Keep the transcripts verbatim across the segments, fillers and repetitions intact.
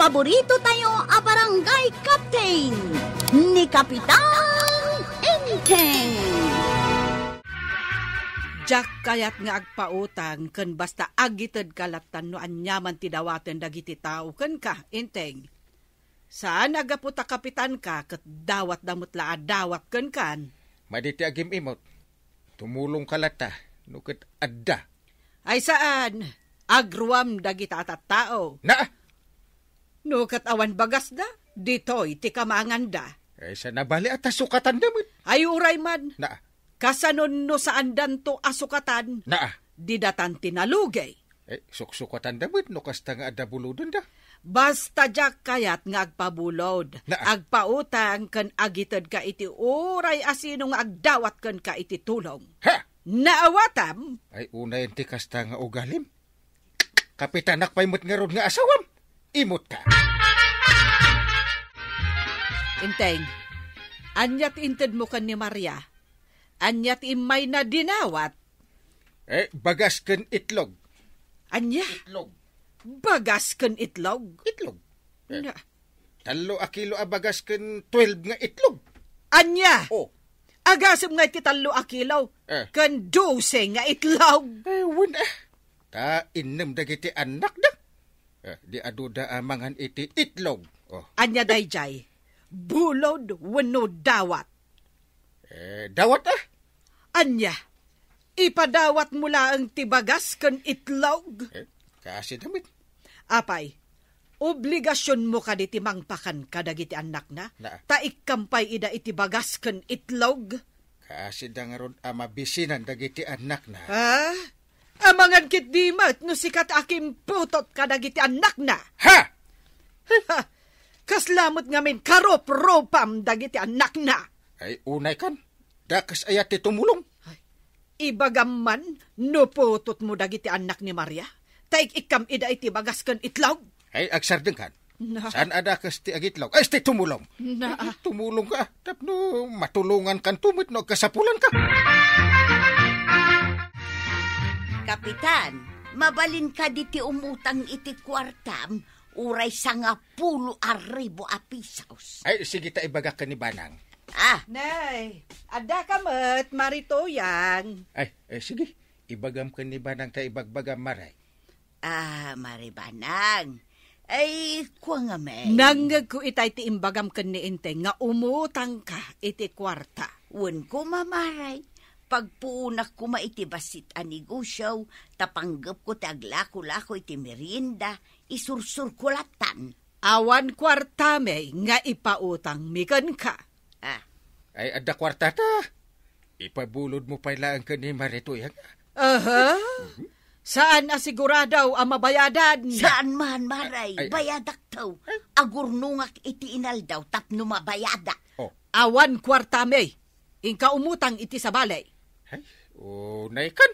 Paborito tayo a barangay captain, ni Kapitan Enteng. Diak kayat nga agpautang ken basta agitedka lattan no aniaman ti dawaten dagiti tao kenka, Enteng. Saan a gapu ta kapitanka ket dawatda met la a dawat kenkan. Madi ti agim-imot. Tumulongka latta no ket adda. Ay saan, agruam dagita a tattao. Na! No ket awan bagasda, ditoy ti kamanganda. Ay, sa nabali a ta sukatanda met. Ay, uray man. Na. Kasano no saandanto a sukatan? Na. Didatan ti nalugey. Eh, suksukatanda met no kasta nga adda bulodenda. Basta diak kayat nga agpabulod, Na. agpautang ken agitedka iti uray a sino nga agdawat kenka iti tulong. Ha! Naawatam? Ay, unayen ti kasta nga ugalim. Kapitanak pay met ngarud nga asawam. Imutka. Enteng, ania ti intedmo ken ni Maria? Ania ti immayna dinawat? Eh, bagas ken itlog. Ania? Itlog. Bagas ken itlog? Itlog. Eh, Na. tallo a kilo a bagas ken twelve nga itlog. Ania? Oh. Agasem nga iti tallo a kilo Eh. ken dose nga itlog. Eh, wen, eh. Ta innem dagiti annakda. Eh, di aduda a mangan iti itlog. Oh. Ania daydiay? Bulod wenno dawat? Eh, dawat, ah. Ania? Ipadawatmo laeng ti bagas ken itlog? Eh, kaasi damit. Apay, obligasionmo kadi ti mangpakan kadagiti annakna? Na. Ta ikkam pay ida iti bagas ken itlog? Kaasi da ngarud a mabisinan dagiti annakna. Ha? Amangan ketdi met no sika ti akimputot kadagiti annakna. Ha? Ha! Kasla met ngamin karuprupam dagiti annakna. Ay, unay kan. Dakes aya ti tumulong? Ay, ibagam man no putotmo dagiti annak ni Maria. Ta ik-ikkam ida iti bagas ken itlog. Ay, agsardeng kan. Na. Saan a dakes ti agitlog? Ay, ti tumulong. Na. Ay, tumulong ka. Tapno matulongan kan tumit no agkasapulan ka. Kapitan, mabalin kadi ti umutang iti kuartam, uray sangapulo a ribu a pisos. Ay, sige ta ibagak ken ni Banang. Ah. Nay, adda ka met, Mari Tuyang. Ay, eh, sige. Ibagam ken ni Banang ta ibagbagam, Maray. Ah, Mari Banang. Ay, kua ngamin. Nangngegko itay ti imbagam ken ni Enteng nga umutangka iti kuarta. Wen koma, Maray. Pagpuonak koma iti bassit a negosio, ta panggepko ti aglako-lako iti merienda, isursurko lattan. Awan kuartami nga ipautangmi kenka. Ah. Ay, adda kuartata. Ipabulodmo pay laeng ken ni Mari Tuyang. Aha. Mhm. Saan a sigurado a mabayadan. Saan man, Maray. Ay, ay. Bayadakto. Ay. Agurnongak iti inaldaw tapno mabayadak. Oh. Awan kuartami. Inka umutang iti sabali. Ay, unay kan.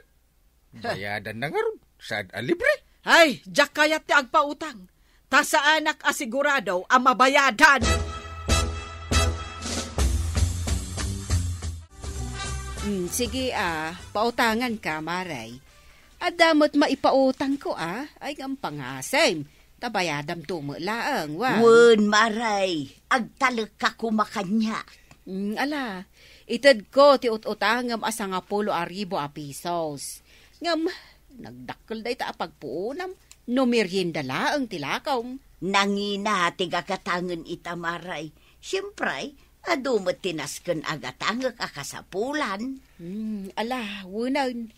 Bayadanna ngarud. Saan a libre? Ay, diak kayat ti agpautang. Ta saanak a sigurado a mabayadan. Hmm, sige, ah, pautangan ka, Maray. Adda met maipautang ko, ah. Ay, ngem pangasem. Ta bayadam to met laeng, wa? Wen, Maray. Agtalek ka koma kaniak. Hmm, ala, itedko ti ut-utangem a sangapulo a ribu a pisos. Ngem, nagdakkel dayta a pagpuonam no merienda laeng ti lakom. Nangina ti gagatangen ita, Maray. Siempre, adu met ti nasken a gatangek a kasapulan. Hmm, ala, wenen.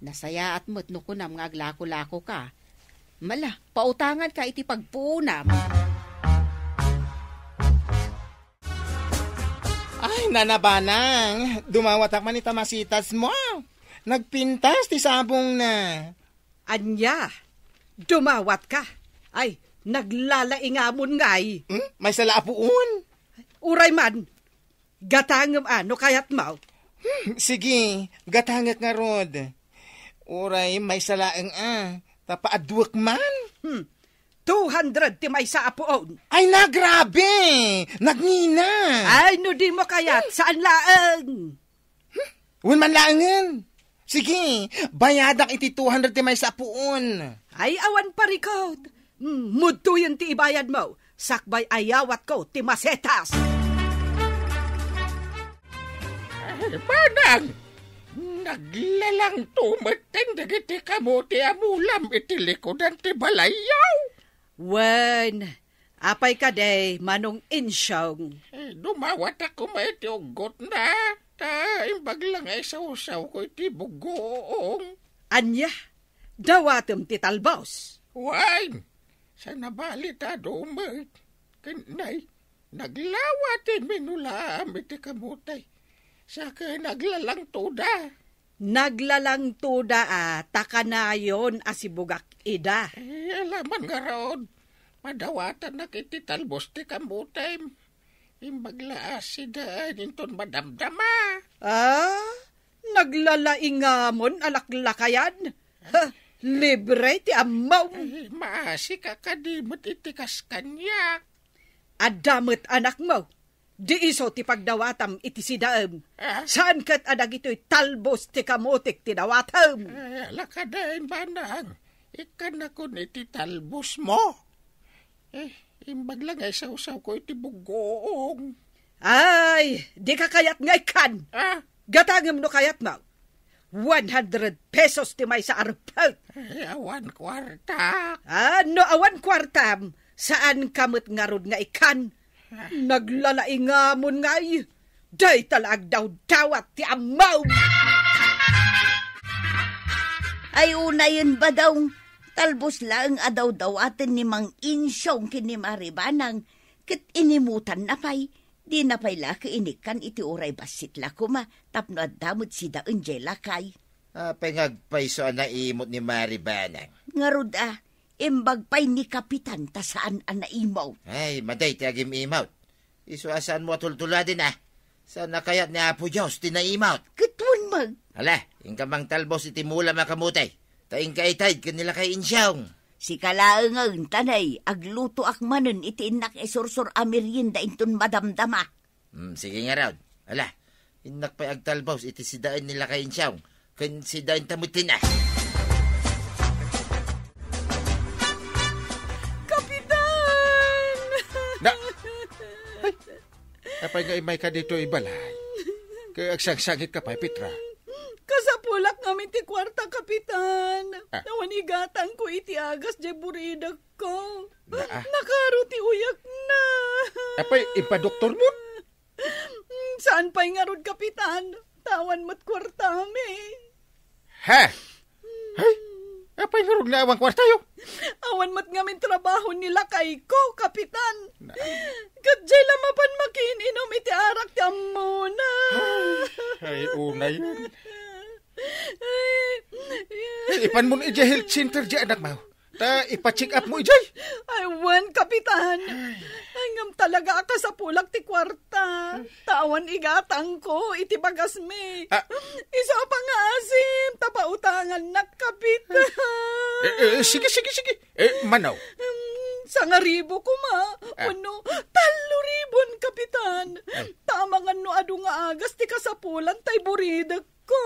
Nasayaat met no kunam nga aglako-lako ka. Mala, pautangan ka iti pagpuonam. Ay, Nana Banang, dumawatak man ita masitas mo. Nagpintas ti sabongna. Ania? Dumawat ka? Ay, naglalaingamon ngay. Hmm? Maysa la a puon? Uray man. Gatangem a no kayatmo. Hmm, sige, gatangek ngarud. Uray maysa laeng a, ta paaduek man. Hmm. Two hundred ti maysa a puon. Ay, nagrabe! Nagngina! Ay, no di mo kayat, saan laeng? Hmm? Wen man laengen. Sige, bayadak iti two hundred ti maysa a puon. Ay, awan parikot. Mm, mudtoyen ti ibayadmo, sakbay ayawatko ti masetas. Ay, manang! Naglalangto metten dagiti kamote a mulam iti likudan ti balayyo. Wen, apay kadi, Manong Insyong? Eh, dumawatak koma iti uggotna, ta imbag la nga isawsawko iti bugoong. Ania? Dawatem ti talbos? Wen, sa nabalita dumet. Ken nay, naglawa ti minulaam iti kamote. Sa ken naglalangtoda. Naglalangtoda a, ta kanayon a sibugak ida. Eh, alaman ngarud, madawatannak iti talbos ti kamotem. Imbag la a sida inton madamdama. Ah, naglalaingamon a laklakayan. Ha, libre ti ammom. Ay, maasika kadi met iti kas kaniak. Adda met anakmo. Di isu ti pagdawatam iti sidaem. Ah? Saan ket a dagitoy talbos ti kamotek ti dawatem. Ay, alakaden, manang. Ikkannakon iti talbosmo. Eh, imbag la nga isawsawko iti bugoong. Ay, dika kayat nga ikkan. Ah? Gatangem no kayatmo. One hundred pesos ti maysa a reppet. Eh, awan kuarta. Ah, no awan kuartam, saanka met ngarud nga ikkan. Ah. Naglalaingamon ngay. Dayta la agdawdawat ti ammom. Ay, unayen, Badong, talbos laeng a dawdawaten ni Mang Insyong ken ni Mari Banang, ket inimutanna pay, dina pay la ket inikkan iti uray bassit la koma tapno adda met sidaen diay lakay. Apay nga agpayso a naimut ni Mari Banang? Ngarud a, imbag pay ni Kapitan ta saan a naimut. Ay, madi ti agim-imut. Isu a saanmo a tultuladen a. Saan a kayat ni Apo Dios ti naimut. Ket wen met. Ala, inka mangtalbos iti mulam a kamote. Ta inka itayed ken ni Lakay Insyong. Sika laengen, ta nay, aglutoak manen iti innak isursor a merienda inton madamdama. Hmm, sige ngarud. Ala, innak pay agtalbos iti sidaen ni Lakay Insyong ken sidaenta met ti na. Kapitan! Na-, ay, apay nga immayka ditoy balay? Ket agsangsangitka pay, Petra? Kasapulak ngamin ti kuarta, Kapitan. Ah. Awan igatangko iti agas diay buridek. Ko, naa. Nakaro ti uyakna. Apay, impadoktormon? Saan pay ngarud, Kapitan? Ta awan met kuartami. Ha? Ay, apay ngarud nga awan kuartayo? Awan met ngamin trabaho ni lakayko, Kapitan. Na- Ket diay la mapan makiin-inom iti arak ti ammona. Ay, ay, unayen. Ay, ay. Eh, ipanmon idiay health center diay anakmo. Ta ipa-check up mo idiay. Ay, wen, Kapitan. Ay. Ay, ngem talaga a kasapulak ti kuarta. Ta awan igatangko iti bagasmi. Ah. Isu a pangaasim, ta pautangannak, Kapitan. Eh, eh, sige, sige, sige. Eh, mano? Hmm, sangaribu koma. Ah. Wenno, tallo ribon, Kapitan. Ay. Ta amangan no adu nga agas ti kasapulan tay buridek ko.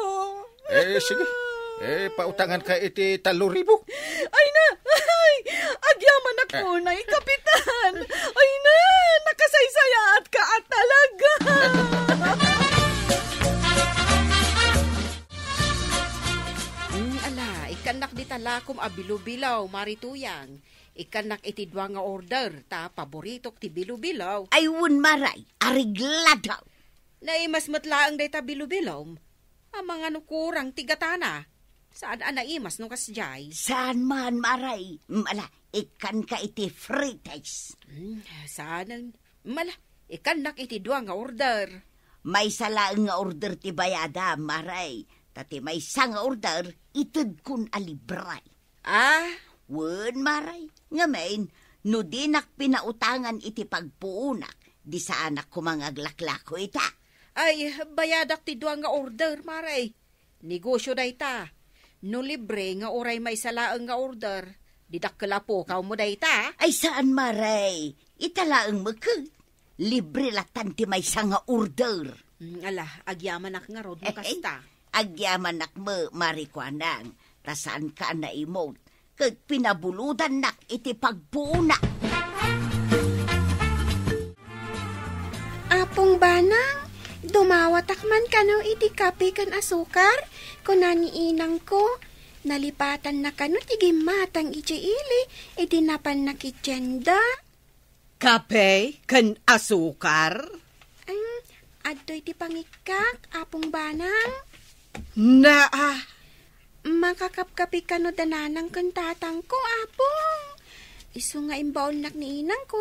Eh, sige. Eh, pautanganka iti tallo ribu. Ay na! Ay! Agyamanak, eh, unay, Kapitan! Ay na! Nakasaysayaatka a talaga! Mm, ala, ikkannak dita lakom a bilubilaw, Mari Tuyang. Ikkannak iti dua nga order, ta paboritok ti bilubilaw. Ay, wen, Maray, areglado. Naimas met laeng dayta bilubilom. Amangan no kurang ti gatana. Saan a naimas no kasdiay? Saan man, Maray. Mm, ala, ikkanka iti frites. Hmm, saanen. Mm, ala, ikkannak iti dua nga order. Maysa laeng nga order ti bayada, Maray. Ta ti maysa nga order, itedkon a libre. Ah? Wen, Maray. Ngamin, no dinak pinautangan iti pagpuonak, di saanak koma nga aglaklako ita. Ay, bayadak ti dua nga order, Maray. Negosyo dayta. No libre nga uray maysa laeng nga order, di dakkel a pukawmo dayta. Ay, saan, Maray. Ita laeng met ket. Libre latan ti maysa nga order. Mm, ala, agyamanak ngarud no kasta. Agyamanak met, Mari Kuanang, ta saanka a naimut. ket pinabulodannak iti pagpuona. Apong Banang, dumawatak man kano iti kape ken asukar, kuna ni inangko. Nalipatanna kano ti gimmatang iti ili idi napanna iti tienda. Kape ken asukar? Em, adtoy ti pangikkak, Apong Banang. Naa. Makakapkapi kano da nanang ken tatangko, Apong. Isu nga imbaonnak ni inangko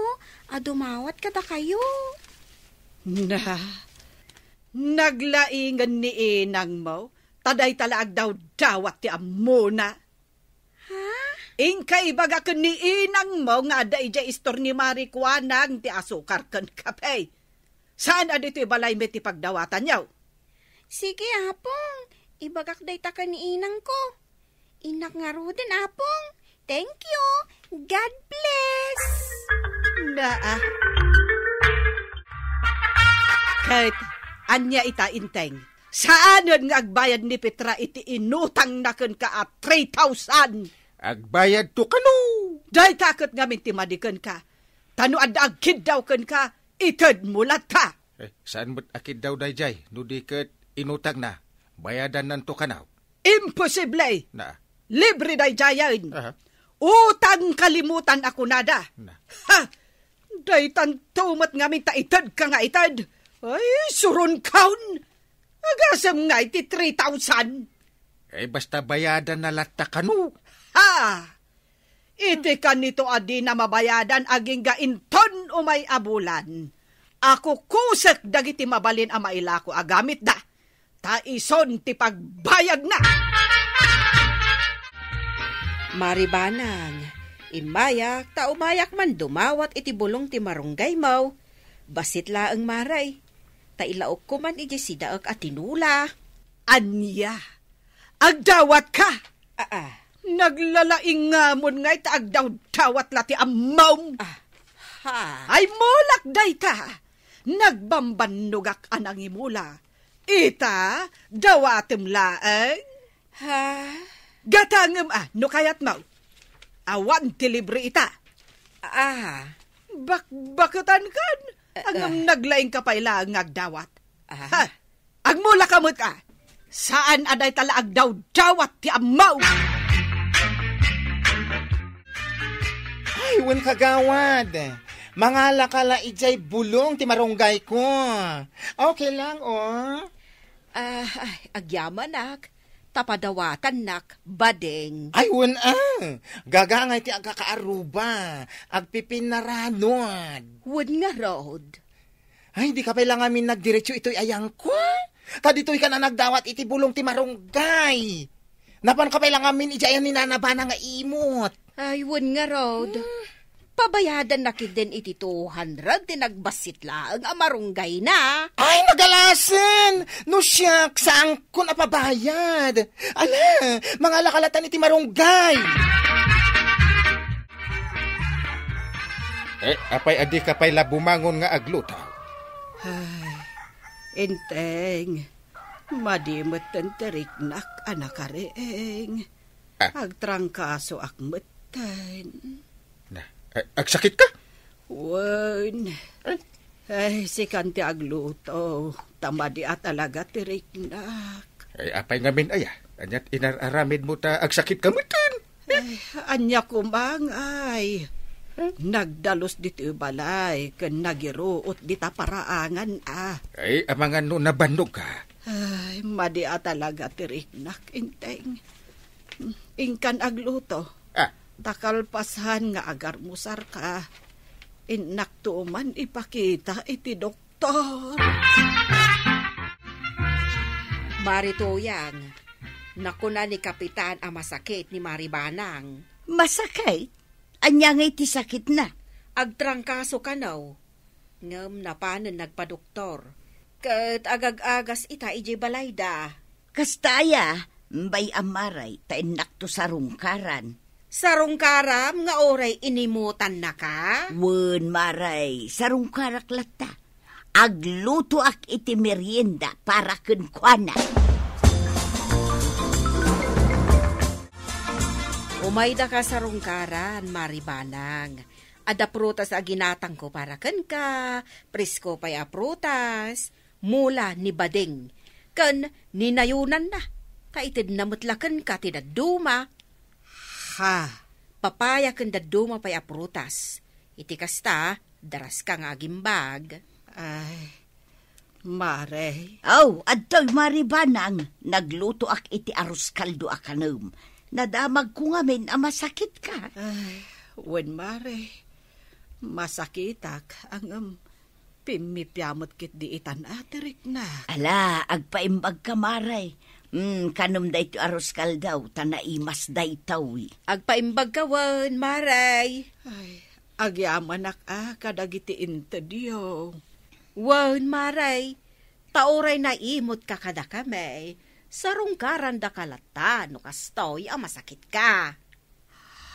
a dumawat kadakayo. Na, naglaingen ni inangmo, ta dayta la agdawdawat ti ammona. Ha? Inka ibagak ken ni inangmo nga adda idiay istor ni Mari Kuanang ti asukar ken kape. Saan a ditoy balaymi ti pagdawatanyo? Sige, Apong. Ibagak dayta ken ni inangko. Innak ngaruden, Apong. Thank you. God bless. Naa. Ket ania ita, Inteng? Saanen nga agbayad ni Petra iti inutangna kenka a three thousand? Agbayadto kano. Dayta ket ngamin ti madi kenka. Ta no adda agkiddaw kenka, itedmo latta. Eh, saan met a kiddaw daydiay? No di ket inutangna, bayadannanto kano. Imposible! Na. Libre daydiayen. Aha. Utang kalimutan a kunada. Na. Ha! Daytanto met ngamin ta itedka nga ited. Ay, suronkaon! Agasem nga iti three thousand. Eh, basta bayadanna latta kano. Ha! Iti kanito a dina mabayadan agingga inton umay a bulan, a kukusek dagiti mabalin a mailako a gamitda, ta ison ti pagbayadna. Mari Banang, immayak ta umayak man dumawat iti bulong ti marunggaymo. Bassit laeng, Mari, ta ilaokko man idiay sidaek a tinula. Ania? Agdawatka? Aa. Naglalaingamon ngay ta agdawdawat la ti ammom. Ah, ha? Ay, mulak dayta. Nagbambannogak a nangimula. Ita, dawatem laeng. Ha? Gatangem a, no kayatmo. Awan ti libre ita. Ah. Bakbaketan kan? Eh, ngem eh. Naglaingka pay laeng nga agdawat. Ah. Ha? Agmulaka met a. Saan a dayta la agdawdawat ti ammom. Ay, wen kagawad. Mangalaka la idiay bulong ti marunggayko. Okay lang, oh. Ah, ay, agyamanak. Ta padawatannak, bading. Ay, wen a. Gaga ngay ti agkakaaruba. Agpipinnaranod. Wen ngarud. Ay, dika pay la ngamin nagdiretso itoy ayangko. Ta ditoy ka na nagdawat iti bulong ti marunggay. Napanka pay la ngamin idiay ayan ni Nana Bana nga imot. Ay, wen ngarud. Hmm. Pabayadanna ketdin iti two hundred ti nagbassit laeng a marunggayna. Ay, nagalasen! No siak, saankon a pabayad. Ala, mangalaka latta iti marunggay. Eh, apay a dika pay la bumangon nga agluto? Ay, Inteng, madi metten ti riknak a nakariing. Ah. Agtrangkasoak metten. Na, eh, agsakitka? Wen. Ay, sikan ti agluto, ta madi a talaga ti riknak. Ay, apay ngamin aya? Aniat inar-aramidmo ta agsakitka metten? Ay, ania koma ngay? Nagdalus ditoy balay ken nagiruot dita paraangan a. Ay, amangan no nabannogka. Ay, madi a talaga ti riknak, Inteng. Inkan agluto. Ah. Ta kalpasan nga agarmusarka, innakto man ipakita iti doktor. Mari Tuyang, nakuna ni Kapitan a masakit ni Mari Banang. Masakit? Ania ngay ti sakitna? Agtrangkaso kano. Ngem napanen nagpadoktor. Ket agag-agas ita idiay balayda. Kasta aya, bay a Mari, ta innakto sarungkaran. Sarungkaram nga uray inimutannaka? Wen, Mari, sarungkarak latta. Aglutoak iti merienda para kenkuana. O Maydaka sarungkaran, Mari Banang. Adda prutas a ginatangko para kenka, presko pay a prutas, mula ni Bading. Ken ninayonanna, ta itedna met la kenka ti dadduma. Ha? Papaya ken dadduma pay a prutas. Iti kasta, daraska nga agimbag. Ay, Mare. Aw, adtoy, Mari Banang. Naglutoak iti arroz caldo a kanem. Nadamagko ngamin a masakitka. Ay, wen, Mare. Masakitak, ngem pimmipiamet ketdi itan a tiriknak. Ala, agpaimbagka, Mare. Hmm, kanem daytoy arroz caldo, ta naimas daytoy. Agpaimbagka wen, Mare. Ay, agyamanak a kadagiti intedyo. Wen, Mare, ta uray naimotka kadakami, sarungkarandaka latta no kastoy a masakitka.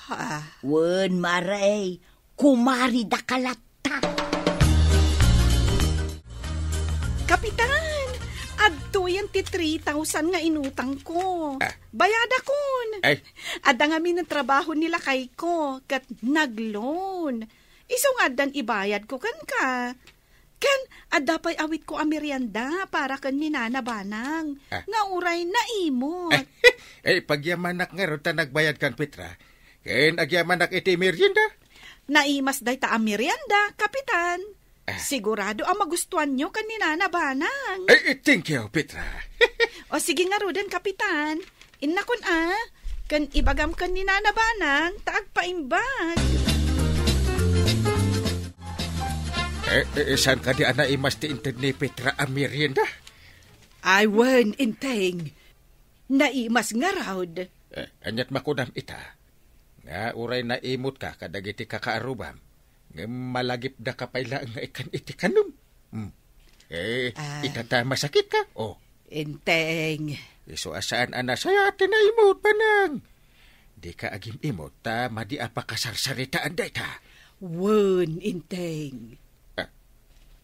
Ha? Wen, Mare, kumaridaka latta. Kapitan, adtoyen ti three thousand nga inutangko. Ah. Bayadakon. Ay. Adda ngamin a trabaho ni lakayko, ket nag-loan. Isu nga addan ibayadko kenka. Ken adda pay awitko a merienda para ken ni Nana Banang, ah, nga uray naimot. Ay, pagyamanak ngarud ta nagbayadkan, Petra. Ken agyamanak iti merienda. Naimas dayta a merienda, Kapitan. Ah. Sigurado a magustuanyo ken ni Nana Banang. Ay, thank you, Petra. O sige ngaruden, Kapitan. Innakon a, ken ibagam ken ni Nana Banang ta agpaimbag. Eh, eh, saan kadi a naimas ti inted ni Petra a merienda? Ay, wen, Enteng. Naimas ngarud. Eh, aniat makunam ita? Nga uray naimotka kadagiti kakaarrubam, ngem malagipdaka pay laeng nga ikkan iti kanem. Hmm. Eh, ah, ita ta masakitka? Oh. Enteng. Isu a saan a nasayaat ti naimot, Banang. Dika agim-imot ta madi a pakasarsaritaan dayta. Wen, Enteng. Ah,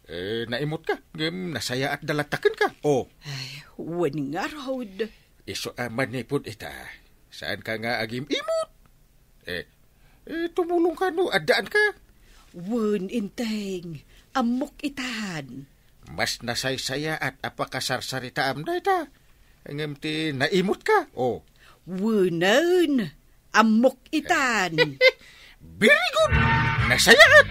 eh, naimotka, ngem nasayaatda latta kenka. Oh. Ay, wen ngarud. Isu a manipud ita, saanka nga agim-imot. Eh, eh, tumulongka no addaanka. Wen, Enteng, ammok itan. Mas nasaysayaat a pakasarsaritaam dayta, ngem ti naimotka. Oh. Wenen, ammok itan. Very good! Nasayaat!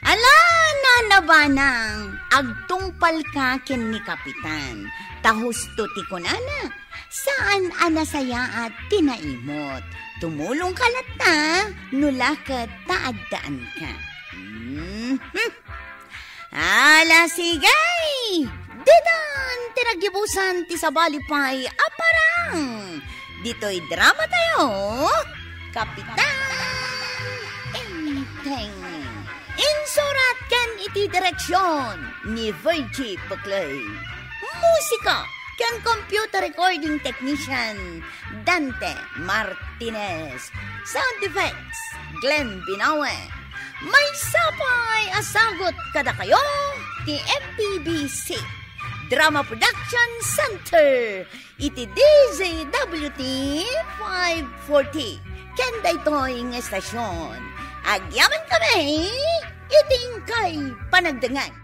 Ala, Nana Banang, agtungpalka ken ni Kapitan. Ta husto ti kunana, saan a nasayaat ti naimot. Tumulongka latta, no la ket ta addaanka. Mhm. Ala, sige! Ditan ti naggibusan ti sabali pay a parang. Ditoy drama tayo, Kapitan Enteng. Insurat ken iti direksyon ni Virgie Buclay. Musika ken computer recording technician Dante Martinez. Sound effects, Glenn Binawe. Maysa pay a sagut kadakayo ti M P B C Drama Production Center iti D Z W T five forty. Ken daytoy nga estasyon, agyamankami iti inkay panagdengngeg.